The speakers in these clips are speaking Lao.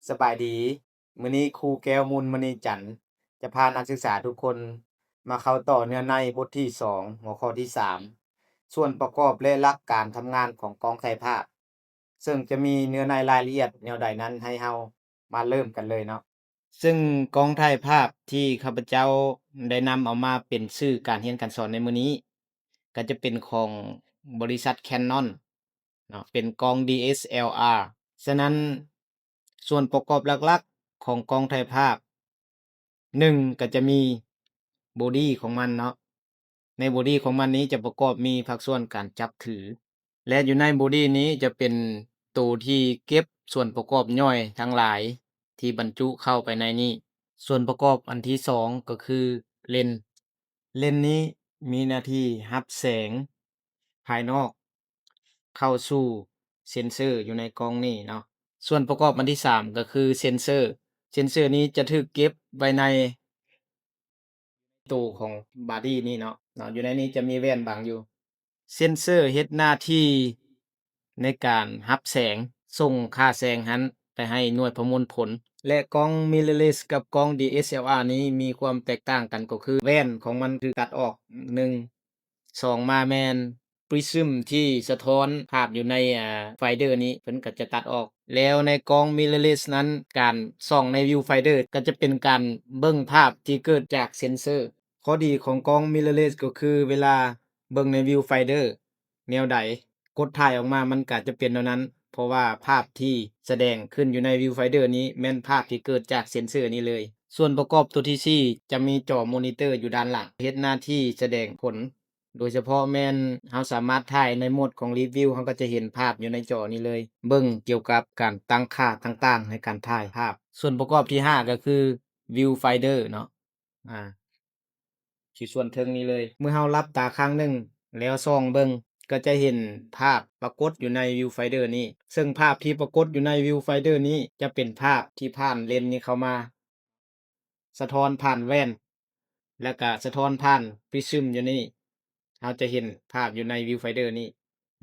ສະບາຍດີ, ມື້ນີ້ຄູແກ້ວ ມູນມະນີຈັນ ຈະພານັກສຶກສາທຸກຄົນມາເຂົ້າຕໍ່ເນື້ອໃນບົດທີສອງ ຫົວຂໍ້ທີສາມ ສ່ວນປະກອບ ແລະ ຫຼັກການທຳງານຂອງກ້ອງຖ່າຍພາບ, ເຊິ່ງຈະມີເນື້ອໃນລາຍລະອຽດແນວໃດນັ້ນ ໃຫ້ເຮົາມາເລີ່ມກັນເລີຍເນາະ. ເຊິ່ງກ້ອງຖ່າຍພາບທີ່ຂ້າພະເຈົ້າໄດ້ນຳເອົາມາເປັນສື່ການຮຽນການສອນໃນມື້ນີ້ ກໍຈະເປັນຂອງບໍລິສັດ Canon ເນາະ ເປັນກ້ອງ DSLR. ສະນັ້ນ ສ່ວນປະກອບຫຼັກໆຂອງກ້ອງຖ່າຍພາບ ໜຶ່ງ ກໍຈະມີ body ຂອງມັນເນາະ. ໃນ body ຂອງມັນນີ້ຈະປະກອບມີພາກສ່ວນການຈັບຖື ແລະ ຢູ່ໃນ body ນີ້ຈະເປັນໂຕທີ່ເກັບສ່ວນປະກອບຍ່ອຍທັງຫຼາຍທີ່ບັນຈຸເຂົ້າໄປໃນນີ້. ສ່ວນປະກອບອັນທີສອງກໍຄືເລນ. ເລນນີ້ມີໜ້າທີ່ຮັບແສງພາຍນອກເຂົ້າສູ່ເຊັນເຊີຢູ່ໃນກ້ອງນີ້ເນາະ. ສ່ວນປະກອບອັນທີສາມກໍຄືເຊັນເຊີ. ເຊັນເຊີນີ້ຈະຖືກເກັບໄວ້ໃນໂຕຂອງ body ນີ້ເນາະ, ເນາະ, ຢູ່ໃນນີ້ຈະມີແວ່ນບັງຢູ່. ເຊັນເຊີເຮັດໜ້າທີ່ໃນການຮັບແສງ, ສົ່ງຄ່າແສງຫັ້ນໄປໃຫ້ໜ່ວຍປະມວນຜົນ. ແລະ ກ້ອງ mirrorless ກັບກ້ອງ DSLR ນີ້ມີຄວາມແຕກຕ່າງກັນກໍຄື ແວ່ນຂອງມັນຖືກຕັດອອກ ໜຶ່ງ, ສອງມາແມ່ນ prism ທີ່ສະທ້ອນພາບຢູ່ໃນ ອ່າ finder ນີ້ ເພິ່ນກໍຈະຕັດອອກ. ແລ້ວໃນກ້ອງ mirrorless ນັ້ນ ການສ່ອງໃນ viewfinder ກໍຈະເປັນການເບິ່ງພາບທີ່ເກີດຈາກເຊັນເຊີ. ຂໍ້ດີຂອງກ້ອງ mirrorless ກໍຄືເວລາເບິ່ງໃນ viewfinder ແນວໃດ ກົດຖ່າຍອອກມາມັນກໍຈະເປັນແນວນັ້ນ, ເພາະວ່າພາບທີ່ສະແດງຂຶ້ນຢູ່ໃນ viewfinder ນີ້ແມ່ນພາບທີ່ເກີດຈາກເຊັນເຊີນີ້ເລີຍ. ສ່ວນປະກອບຕົວທີສີ່ ຈະມີຈໍມອນິເຕີຢູ່ດ້ານຫຼັງ ເຮັດໜ້າທີ່ສະແດງຜົນ. ໂດຍສະເພາະແມ່ນເຮົາສາມາດຖ່າຍໃນໂໝດຂອງ Real View ເຮົາກໍຈະເຫັນພາບຢູ່ໃນຈໍນີ້ເລີຍ, ເບິ່ງກ່ຽວກັບການຕັ້ງຄ່າຕ່າງໆໃນການຖ່າຍພາບ. ສ່ວນປະກອບທີຫ້າກໍຄື Viewfinder ເນາະ, ອາ ຢູ່ສ່ວນເທິງນີ້ເລີຍ. ເມື່ອເຮົາຫຼັບຕາຂ້າງໜຶ່ງແລ້ວສ່ອງເບິ່ງ ກໍຈະເຫັນພາບປາກົດຢູ່ໃນ Viewfinder ນີ້, ເຊິ່ງພາບທີ່ປາກົດຢູ່ໃນ Viewfinder ນີ້ຈະເປັນພາບທີ່ຜ່ານເລນນີ້ເຂົ້າມາ ສະທ້ອນຜ່ານແວ່ນ ແລ້ວກະສະທ້ອນຜ່ານ prism ຢູ່ນີ້, ເຮົາຈະເຫັນພາບຢູ່ໃນ viewfinder ນີ້.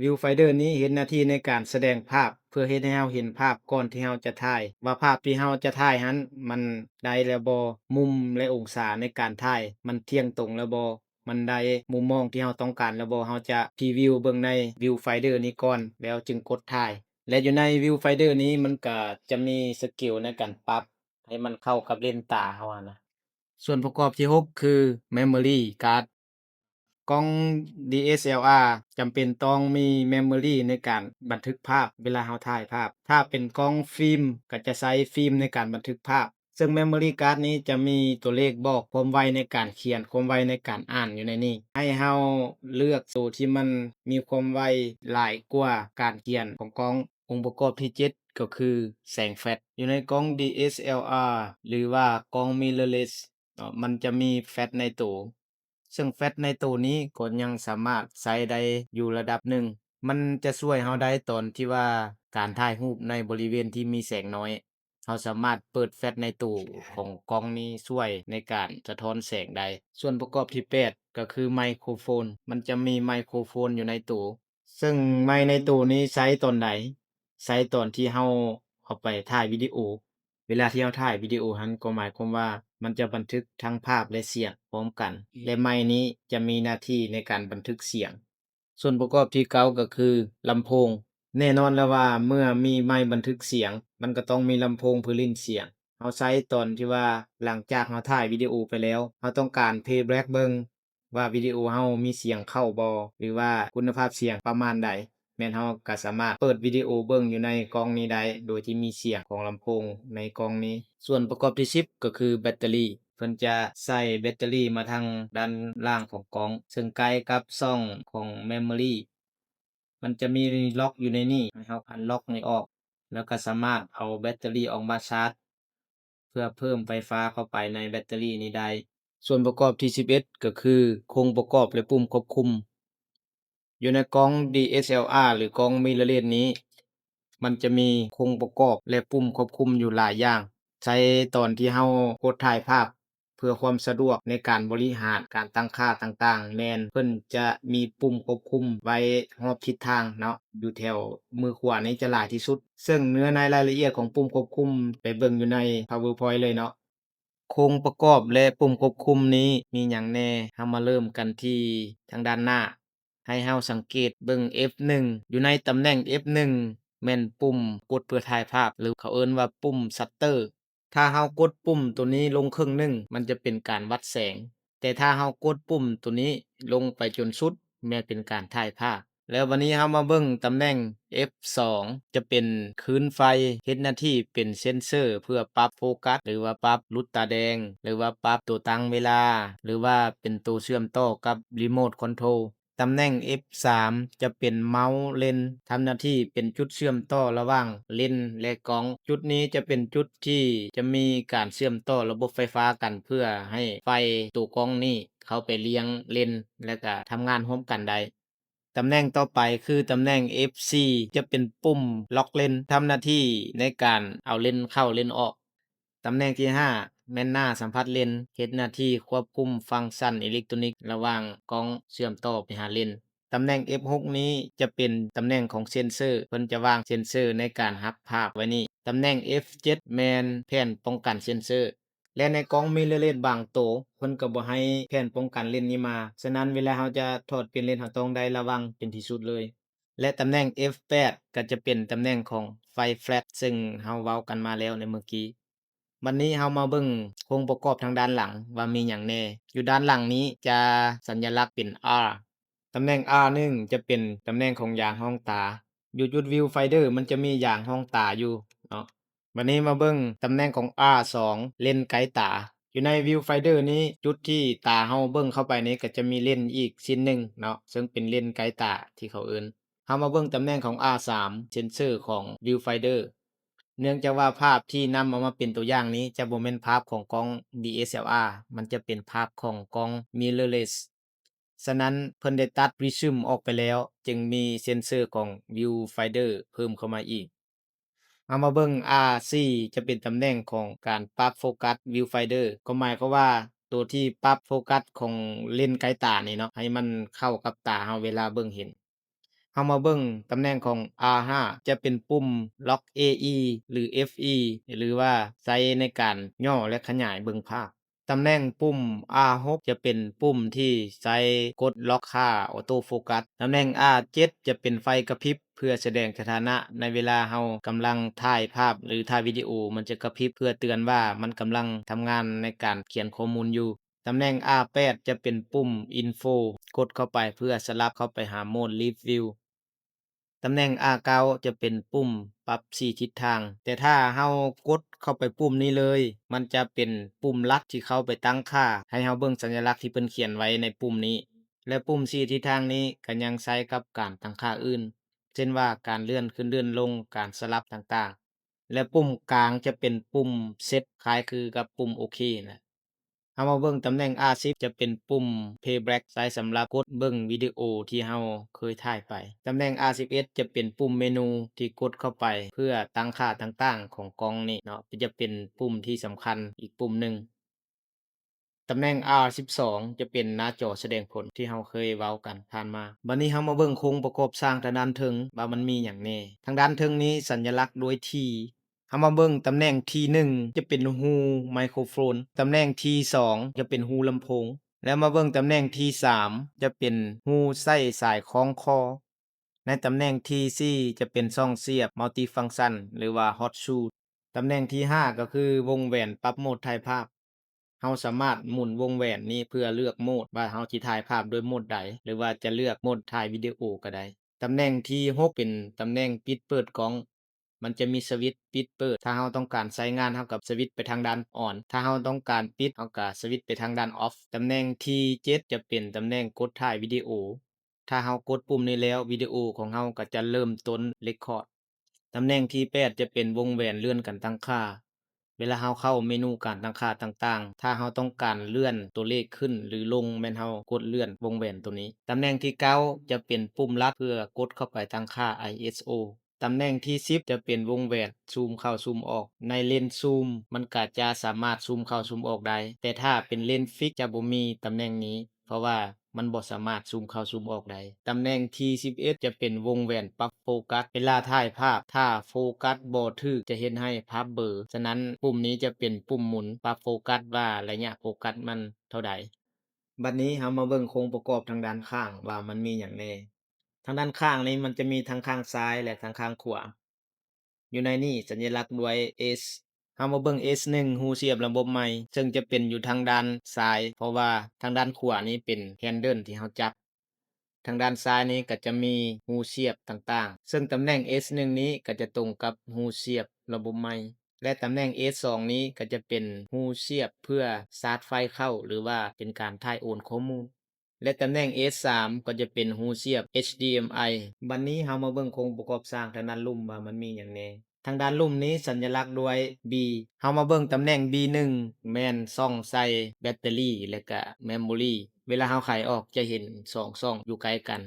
viewfinder ນີ້ເຮັດໜ້າທີ່ໃນການສະແດງພາບ ເພື່ອເຮັດໃຫ້ເຮົາເຫັນພາບກ່ອນທີ່ເຮົາຈະຖ່າຍ ວ່າພາບທີ່ເຮົາຈະຖ່າຍຫັ້ນມັນໄດ້ແລ້ວບໍ່, ມຸມ ແລະ ອົງສາໃນການຖ່າຍມັນທ່ຽງຕົງແລ້ວບໍ່, ມັນໄດ້ມຸມມອງທີ່ເຮົາຕ້ອງການແລ້ວບໍ່, ເຮົາຈະ preview ເບິ່ງໃນ viewfinder ນີ້ກ່ອນ ແລ້ວຈຶ່ງກົດຖ່າຍ. ແລະ ຢູ່ໃນ viewfinder ນີ້ມັນກະຈະມີສະກິວໃນການປັບ ໃຫ້ມັນເຂົ້າກັບເລນຕາເຮົາຫັ້ນນະ. ສ່ວນປະກອບທີຫົກຄື memory card. ກ້ອງ DSLR ຈຳເປັນຕ້ອງມີ memory ໃນການບັນທຶກພາບເວລາເຮົາຖ່າຍພາບ. ຖ້າເປັນກ້ອງຟິມ ກໍຈະໃຊ້ຟິມໃນການບັນທຶກພາບ, ເຊິ່ງ memory card ນີ້ຈະມີຕົວເລກບອກຄວາມໄວໃນການຂຽນ, ຄວາມໄວໃນການອ່ານຢູ່ໃນນີ້, ໃຫ້ເຮົາເລືອກໂຕທີ່ມັນມີຄວາມໄວຫຼາຍກວ່າການຂຽນຂອງກ້ອງ. ອົງປະກອບທີເຈັດ ກໍຄືແສງແຟລັດ. ຢູ່ໃນກ້ອງ DSLR ຫຼືວ່າກ້ອງ mirrorless ເນາະ ມັນຈະມີແຟລັດໃນໂຕ, ເຊິ່ງແຟລັດໃນໂຕນີ້ກໍຍັງສາມາດໃຊ້ໄດ້ຢູ່ລະດັບໜຶ່ງ. ມັນຈະຊ່ວຍເຮົາໄດ້ຕອນທີ່ວ່າການຖ່າຍຮູບໃນບໍລິເວນທີ່ມີແສງນ້ອຍ, ເຮົາສາມາດເປີດແຟລັດໃນໂຕຂອງກ້ອງນີ້ຊ່ວຍໃນການສະທ້ອນແສງໄດ້. ສ່ວນປະກອບທີແປດ ກໍຄືໄມໂຄໂຟນ. ມັນຈະມີໄມໂຄໂຟນຢູ່ໃນໂຕ, ເຊິ່ງໄມໃນໂຕນີ້ໃຊ້ຕອນໃດ? ໃຊ້ຕອນທີ່ເຮົາເອົາໄປຖ່າຍວິດີໂອ. ເວລາທີ່ເຮົາຖ່າຍວິດີໂອຫັ້ນ ກໍໝາຍຄວາມວ່າມັນຈະບັນທຶກທັງພາບ ແລະ ສຽງພ້ອມກັນ, ແລະ ໄມນີ້ຈະມີໜ້າທີ່ໃນການບັນທຶກສຽງ. ສ່ວນປະກອບທີເກົ້າ ກໍຄືລຳໂພງ. ແນ່ນອນແລ້ວວ່າເມື່ອມີໄມບັນທຶກສຽງ ມັນກໍຕ້ອງມີລຳໂພງເພື່ອຫຼິ້ນສຽງ. ເຮົາໃຊ້ຕອນທີ່ວ່າຫຼັງຈາກເຮົາຖ່າຍວິດີໂອໄປແລ້ວ, ເຮົາຕ້ອງການ playback ເບິ່ງ ວ່າວິດີໂອເຮົາມີສຽງເຂົ້າບໍ່ ຫຼືວ່າຄຸນນະພາບສຽງປະມານໃດ, ແມ່ນເຮົາກໍສາມາດເປີດວິດີໂອເບິ່ງຢູ່ໃນກ້ອງນີ້ໄດ້ ໂດຍທີ່ມີສຽງຂອງລຳໂພງໃນກ້ອງນີ້. ສ່ວນປະກອບທີສິບ ກໍຄືແບັດເຕີຣີ. ເພິ່ນຈະໃສ່ແບັດເຕີຣີມາທາງດ້ານລ່າງຂອງກ້ອງ, ເຊິ່ງໃກ້ກັບຊ່ອງຂອງ memory. ມັນຈະມີລັອກຢູ່ໃນນີ້, ໃຫ້ເຮົາອັນລັອກນີ້ອອກ, ແລ້ວກໍສາມາດເອົາແບັດເຕີຣີອອກມາຊາດ ເພື່ອເພີ່ມໄຟຟ້າເຂົ້າໄປໃນແບັດເຕີຣີນີ້ໄດ້. ສ່ວນປະກອບທີສິບເອັດ ກໍຄືໂຄງປະກອບ ແລະ ປຸ່ມຄວບຄຸມ. ຢູ່ໃນກ້ອງ DSLR ຫຼື ກ້ອງ mirrorless ນີ້ ມັນຈະມີໂຄງປະກອບ ແລະ ປຸ່ມຄວບຄຸມຢູ່ຫຼາຍຢ່າງ, ໃຊ້ຕອນທີ່ເຮົາກົດຖ່າຍພາບ ພື່ອຄວາມສະດວກໃນການບໍລິຫານການຕັ້ງຄ່າຕ່າງໆ ແມ່ນເພິ່ນຈະມີປຸ່ມຄວບຄຸມໄວ້ຮອບທິດທາງເນາະ ຢູ່ແຖວມືຂວານີ້ຈະຫຼາຍທີ່ສຸດ. ເຊິ່ງເນື້ອໃນລາຍລະອຽດຂອງປຸ່ມຄວບຄຸມໄປເບິ່ງຢູ່ໃນ PowerPoint ເລີຍເນາະ. ໂຄງປະກອບ ແລະ ປຸ່ມຄວບຄຸມນີ້ມີຫຍັງແດ່? ເຮົາມາເລີ່ມກັນທີ່ທາງດ້ານໜ້າ. ໃຫ້ເຮົາສັງເກດເບິ່ງ F ໜຶ່ງ ຢູ່ໃນຕຳແໜ່ງ F ໜຶ່ງ ແມ່ນປຸ່ມກົດເພື່ອຖ່າຍພາບ ຫຼື ເຂົາເອີ້ນວ່າປຸ່ມ shutter. ຖ້າເຮົາກົດປຸ່ມໂຕນີ້ລົງເຄິ່ງໜຶ່ງ ມັນຈະເປັນການວັດແສງ, ແຕ່ຖ້າເຮົາກົດປຸ່ມໂຕນີ້ລົງໄປຈົນສຸດ ແມ່ນເປັນການຖ່າຍພາບ. ແລ້ວບັດນີ້ເຮົາມາເບິ່ງຕຳແໜ່ງ F ສອງ ຈະເປັນຄື້ນໄຟ ເຮັດໜ້າທີ່ເປັນເຊັນເຊີເພື່ອປັບໂຟກັສ ຫຼືວ່າປັບຫຼຸດຕາແດງ ຫຼືວ່າປັບໂຕຕັ້ງເວລາ ຫຼືວ່າເປັນໂຕເຊື່ອມຕໍ່ກັບ remote control. ຕຳແໜ່ງ F ສາມ ຈະເປັນເມົາເລນ ທຳໜ້າທີ່ເປັນຈຸດເຊື່ອມຕໍ່ລະຫວ່າງເລນ ແລະ ກ້ອງ. ຈຸດນີ້ຈະເປັນຈຸດທີ່ຈະມີການເຊື່ອມຕໍ່ລະບົບໄຟຟ້າກັນ ເພື່ອໃຫ້ໄຟໂຕກ້ອງນີ້ເຂົ້າໄປລ້ຽງເລນ ແລະ ກະທຳງານຮ່ວມກັນໄດ້. ຕຳແໜ່ງຕໍ່ໄປຄືຕຳແໜ່ງ F ສີ່ ຈະເປັນປຸ່ມລັອກເລນ ທຳໜ້າທີ່ໃນການເອົາເລນເຂົ້າເລນອອກ. ຕຳແໜ່ງທີຫ້າ ແມ່ນໜ້າສຳຜັດເລນ ເຮັດໜ້າທີ່ຄວບຄຸມຟັງຊັນອີເລັກໂຕນິກລະຫວ່າງກ້ອງເຊື່ອມຕໍ່ໄປຫາເລນ. ຕຳແໜ່ງ F ຫົກ ນີ້ຈະເປັນຕຳແໜ່ງຂອງເຊັນເຊີ ເພິ່ນຈະວາງເຊັນເຊີໃນການຮັບພາບໄວ້ນີ້. ຕຳແໜ່ງ F ເຈັດ ແມ່ນແຜ່ນປ້ອງກັນເຊັນເຊີ ແລະ ໃນກ້ອງມິເຣເລນບາງໂຕ ເພິ່ນກໍບໍ່ໃຫ້ແຜ່ນປ້ອງກັນເລນນີ້ມາ. ສະນັ້ນ ເວລາເຮົາຈະຖອດປ່ຽນເລນ ເຮົາຕ້ອງໄດ້ລະວັງເປັນທີ່ສຸດເລີຍ. ແລະ ຕຳແໜ່ງ F ແປດ ກໍຈະເປັນຕຳແໜ່ງຂອງໄຟແຟລັດ ເຊິ່ງເຮົາເວົ້າກັນມາແລ້ວໃນເມື່ອກີ້. ບັດນີ້ເຮົາມາເບິ່ງໂຄງປະກອບທາງດ້ານຫຼັງວ່າມີຫຍັງແດ່. ຢູ່ດ້ານຫຼັງນີ້ຈະສັນຍະລັກເປັນ R. ຕຳແໜ່ງ R ໜຶ່ງ ຈະເປັນຕຳແໜ່ງຂອງຢາງຮ່ອງຕາ. ຢູ່ຈຸດ Viewfinder ມັນຈະມີຢາງຮ່ອງຕາຢູ່ເນາະ. ບັດນີ້ມາເບິ່ງຕຳແໜ່ງຂອງ R ສອງ ເລນໄກຕາ. ຢູ່ໃນ Viewfinder ນີ້ ຈຸດທີ່ຕາເຮົາເບິ່ງເຂົ້າໄປນີ້ ກໍຈະມີເລນອີກຊິ້ນໜຶ່ງເນາະ ເຊິ່ງເປັນເລນໄກຕາທີ່ເຂົາເອີ້ນ. ເຮົາມາເບິ່ງຕຳແໜ່ງຂອງ R ສາມ ເຊັນເຊີຂອງ Viewfinder. ເນື່ອງຈາກວ່າພາບທີ່ນຳເອົາມາເປັນຕົວຢ່າງນີ້ ຈະບໍ່ແມ່ນພາບຂອງກ້ອງ D S L R ມັນຈະເປັນພາບຂອງກ້ອງ mirrorless. ສະນັ້ນ ເພິ່ນໄດ້ຕັດ Prism ອອກໄປແລ້ວ ຈຶ່ງມີເຊັນເຊີຂອງ Viewfinder ເພີ່ມເຂົ້າມາອີກ. ເຮົາມາເບິ່ງ R ສີ່ ຈະເປັນຕຳແໜ່ງຂອງການປັບໂຟກັສ Viewfinder ກໍໝາຍຄວາມວ່າ ໂຕທີ່ປັບໂຟກັສຂອງເລນໄກຕານີ້ເນາະ ໃຫ້ມັນເຂົ້າກັບຕາເຮົາເວລາເບິ່ງເຫັນ. ເຮົາມາເບິ່ງຕຳແໜ່ງຂອງ R ຫ້າ ຈະເປັນປຸ່ມ Lock A E ຫຼື F E ຫຼືວ່າໃຊ້ໃນການຫຍໍ້ ແລະ ຂະຫຍາຍເບິ່ງພາບ. ຕຳແໜ່ງປຸ່ມ R ຫົກ ຈະເປັນປຸ່ມທີ່ໃຊ້ກົດລັອກຄ່າ Autofocus. ຕຳແໜ່ງ R ເຈັດ ຈະເປັນໄຟກະພິບເພື່ອສະແດງສະຖານະ ໃນເວລາເຮົາກຳລັງຖ່າຍພາບ ຫຼື ຖ່າຍວິດີໂອ ມັນຈະກະພິບເພື່ອເຕືອນວ່າມັນກຳລັງທຳງານໃນການຂຽນຂໍ້ມູນຢູ່. ຕຳແໜ່ງ R ແປດ ຈະເປັນປຸ່ມ Info ກົດເຂົ້າໄປເພື່ອສະຫຼັບເຂົ້າໄປຫາໂໝດ Live View. ຕຳແໜ່ງ R ເກົ້າ ຈະເປັນປຸ່ມປັບສີ່ທິດທາງ, ແຕ່ຖ້າເຮົາກົດເຂົ້າໄປປຸ່ມນີ້ເລີຍ ມັນຈະເປັນປຸ່ມລັດທີ່ເຂົ້າໄປຕັ້ງຄ່າ ໃຫ້ເຮົາເບິ່ງສັນຍະລັກທີ່ເພິ່ນຂຽນໄວ້ໃນປຸ່ມນີ້ ແລະ ປຸ່ມສີ່ທິດທາງນີ້ກໍຍັງໃຊ້ກັບການຕັ້ງຄ່າອື່ນ ເຊັ່ນວ່າການເລື່ອນຂຶ້ນເລື່ອນລົງ, ການສະຫຼັບຕ່າງໆ. ແລະ ປຸ່ມກາງຈະເປັນປຸ່ມ Set ຄ້າຍຄືກັບປຸ່ມໂອເຄນະ. ເຮົາມາເບິ່ງຕຳແໜ່ງ R ສິບ ຈະເປັນປຸ່ມ Playback ໃຊ້ສຳລັບກົດເບິ່ງວິດີໂອທີ່ເຮົາເຄີຍຖ່າຍໄປ. ຕຳແໜ່ງ R ສິບເອັດ ຈະເປັນປຸ່ມເມນູທີ່ກົດເຂົ້າໄປເພື່ອຕັ້ງຄ່າຕ່າງໆຂອງກ້ອງນີ້ເນາະ, ຈະເປັນປຸ່ມທີ່ສຳຄັນອີກປຸ່ມໜຶ່ງ. ຕຳແໜ່ງ R ສິບສອງ ຈະເປັນໜ້າຈໍສະແດງຜົນທີ່ເຮົາເຄີຍເວົ້າກັນຜ່ານມາ. ບັດນີ້ເຮົາມາເບິ່ງໂຄງປະກອບສ້າງທາງດ້ານເທິງວ່າມັນມີຫຍັງແດ່. ທາງດ້ານເທິງນີ້ສັນຍະລັກດ້ວຍ T. ເຮົາມາເບິ່ງຕຳແໜ່ງ T ໜຶ່ງ ຈະເປັນຮູໄມໂຄຣໂຟນ, ຕຳແໜ່ງ T ສອງ ຈະເປັນຮູລຳໂພງ ແລ້ວມາເບິ່ງຕຳແໜ່ງ T ສາມ ຈະເປັນຮູໃສ່ສາຍຄ່ອງຄໍ. ໃນຕຳແໜ່ງ T ສີ່ ຈະເປັນຊ່ອງສຽບ Multifunction ຫຼືວ່າ Hot Shoe. ຕຳແໜ່ງທີຫ້າ ກໍຄືວົງແຫວນປັບໂໝດຖ່າຍພາບ. ເຮົາສາມາດໝູນວົງແຫວນນີ້ເພື່ອເລືອກໂໝດວ່າເຮົາຊິຖ່າຍພາບດ້ວຍໂໝດໃດ ຫຼືວ່າຈະເລືອກໂໝດຖ່າຍວິດີໂອກໍໄດ້. ຕຳແໜ່ງທີຫົກ ເປັນຕຳແໜ່ງປິດເປີດກ້ອງ. ມັນຈະມີສະວິດປິດເປີດ. ຖ້າເຮົາຕ້ອງການໃຊ້ງານ ເຮົາກໍສະວິດໄປທາງດ້ານ On. ຖ້າເຮົາຕ້ອງການປິດ ເຮົາກໍສະວິດໄປທາງດ້ານ Off. ຕຳແໜ່ງທີເຈັດ ຈະເປັນຕຳແໜ່ງກົດຖ່າຍວິດີໂອ. ຖ້າເຮົາກົດປຸ່ມນີ້ແລ້ວ ວິດີໂອຂອງເຮົາກໍຈະເລີ່ມຕົ້ນ Record. ຕຳແໜ່ງທີແປດ ຈະເປັນວົງແຫວນເລື່ອນການຕັ້ງຄ່າ. ເວລາເຮົາເຂົ້າເມນູການຕັ້ງຄ່າຕ່າງໆ ຖ້າເຮົາຕ້ອງການເລື່ອນຕົວເລກຂຶ້ນ ຫຼື ລົງ ແມ່ນເຮົາກົດເລື່ອນວົງແຫວນໂຕນີ້. ຕຳແໜ່ງທີເກົ້າ ຈະເປັນປຸ່ມລັດເພື່ອກົດເຂົ້າໄປຕັ້ງຄ່າ ISO. ຕຳແໜ່ງທີສິບຈະເປັນວົງແຫວນຊູມເຂົ້າຊູມອອກ. ໃນເລນຊູມມັນກະຈະສາມາດຊູມເຂົ້າຊູມອອກໄດ້, ແຕ່ຖ້າເປັນເລນຟິກຈະບໍ່ມີຕຳແໜ່ງນີ້ ເພາະວ່າມັນບໍ່ສາມາດຊູມເຂົ້າຊູມອອກໄດ້. ຕຳແໜ່ງທີສິບເອັດຈະເປັນວົງແຫວນປັບໂຟກັສ. ເວລາຖ່າຍພາບ ຖ້າໂຟກັສບໍ່ຖືກຈະເຮັດໃຫ້ພາບເບີ, ສະນັ້ນປຸ່ມນີ້ຈະເປັນປຸ່ມໝູນປັບໂຟກັສວ່າໄລຍະໂຟກັສມັນເທົ່າໃດ. ບັດນີ້ເຮົາມາເບິ່ງໂຄງປະກອບທາງດ້ານຂ້າງວ່າມັນມີຫຍັງແດ່. ທາງດ້ານຂ້າງນີ້ມັນຈະມີທັງຂ້າງຊ້າຍ ແລະ ທັງຂ້າງຂວາ. ຢູ່ໃນນີ້ສັນຍະລັກດ້ວຍ S. ເຮົາມາເບິ່ງ S ໜຶ່ງ ຮູສຽບລະບົບໃໝ່ ເຊິ່ງຈະເປັນຢູ່ທາງດ້ານຊ້າຍ ເພາະວ່າທາງດ້ານຂວານີ້ເປັນແຮນເດິນທີ່ເຮົາຈັບ. ທາງດ້ານຊ້າຍນີ້ກໍຈະມີຮູສຽບຕ່າງໆ ເຊິ່ງຕຳແໜ່ງ S ໜຶ່ງນີ້ກໍຈະຕົງກັບຮູສຽບລະບົບໃໝ່ ແລະ ຕຳແໜ່ງ S ສອງນີ້ກໍຈະເປັນຮູສຽບເພື່ອຊາດໄຟເຂົ້າ ຫຼືວ່າເປັນການຖ່າຍໂອນຂໍ້ມູນ. ແລະ ຕຳແໜ່ງ S ສາມກໍຈະເປັນຮູສຽບ HDMI. ບັດນີ້ເຮົາມາເບິ່ງໂຄງປະກອບສ້າງທາງດ້ານລຸ່ມວ່າມັນມີຫຍັງແດ່. ທາງດ້ານລຸ່ມນີ້ສັນຍະລັກດ້ວຍ B. ເຮົາມາເບິ່ງຕຳແໜ່ງ B ໜຶ່ງ ແມ່ນຊ່ອງໃສ່ແບັດເຕີຣີ ແລະ ກະເມມໂມຣີ. ເວລາເຮົາໄຂອອກຈະເຫັນສອງຊ່ອງຢູ່ໃກ້ກັນ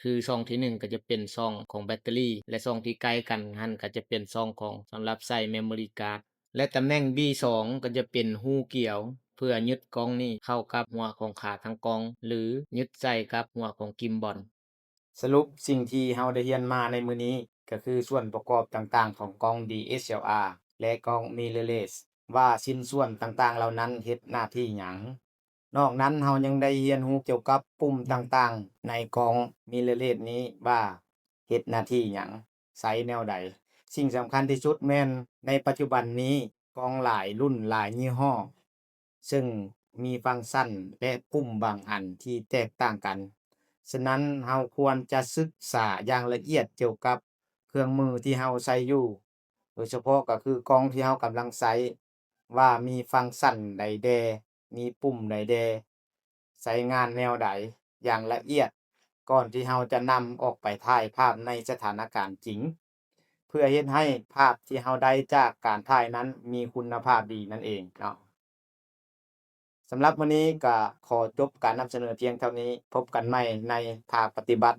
ຄືຊ່ອງທີໜຶ່ງກໍຈະເປັນຊ່ອງຂອງແບັດເຕີຣີ ແລະ ຊ່ອງທີ່ໃກ້ກັນຫັ້ນກໍຈະເປັນຊ່ອງຂອງ ສຳລັບໃສ່ເມມໂມຣີກາດ. ແລະ ຕຳແໜ່ງ B ສອງ ກໍຈະເປັນຮູກຽວ ເພື່ອຍຶດກ້ອງນີ້ເຂົ້າກັບຫົວຂອງຂາຕັ້ງກ້ອງ ຫຼື ຍຶດໃສ່ກັບຫົວຂອງກິມບອນ. ສະຫຼຸບສິ່ງທີ່ເຮົາໄດ້ຮຽນມາໃນມື້ນີ້ ກໍຄືສ່ວນປະກອບຕ່າງໆຂອງກ້ອງ DSLR ແລະ ກ້ອງ mirrorless ວ່າຊິ້ນສ່ວນຕ່າງໆເຫຼົ່ານັ້ນເຮັດໜ້າທີ່ຫຍັງ. ນອກນັ້ນເຮົາຍັງໄດ້ຮຽນຮູ້ກ່ຽວກັບປຸ່ມຕ່າງໆໃນກ້ອງ mirrorless ນີ້ວ່າເຮັດໜ້າທີ່ຫຍັງ, ໃຊ້ແນວໃດ. ສິ່ງສຳຄັນທີ່ສຸດແມ່ນໃນປັດຈຸບັນນີ້ ກ້ອງຫຼາຍລຸ້ນຫຼາຍຍີ່ຫໍ້ ເຊິ່ງມີຟັງຊັນ ແລະ ປຸ່ມບາງອັນທີ່ແຕກຕ່າງກັນ. ສະນັ້ນເຮົາຄວນຈະສຶກສາຢ່າງລະອຽດກ່ຽວກັບເຄື່ອງມືທີ່ເຮົາໃຊ້ຢູ່, ໂດຍສະເພາະກໍຄືກ້ອງທີ່ເຮົາກຳລັງໃຊ້ ວ່າມີຟັງຊັນໃດແດ່, ມີປຸ່ມໃດແດ່, ໃຊ້ງານແນວໃດຢ່າງລະອຽດ ກ່ອນທີ່ເຮົາຈະນຳອອກໄປຖ່າຍພາບໃນສະຖານະການຈິງ ເພື່ອເຮັດໃຫ້ພາບທີ່ເຮົາໄດ້ຈາກການຖ່າຍນັ້ນມີຄຸນນະພາບດີນັ້ນເອງເນາະ. ສຳລັບມື້ນີ້ກໍຂໍຈົບການນຳສະເໜີພຽງເທົ່ານີ້. ພົບກັນໃໝ່ໃນພາກປະຕິບັດ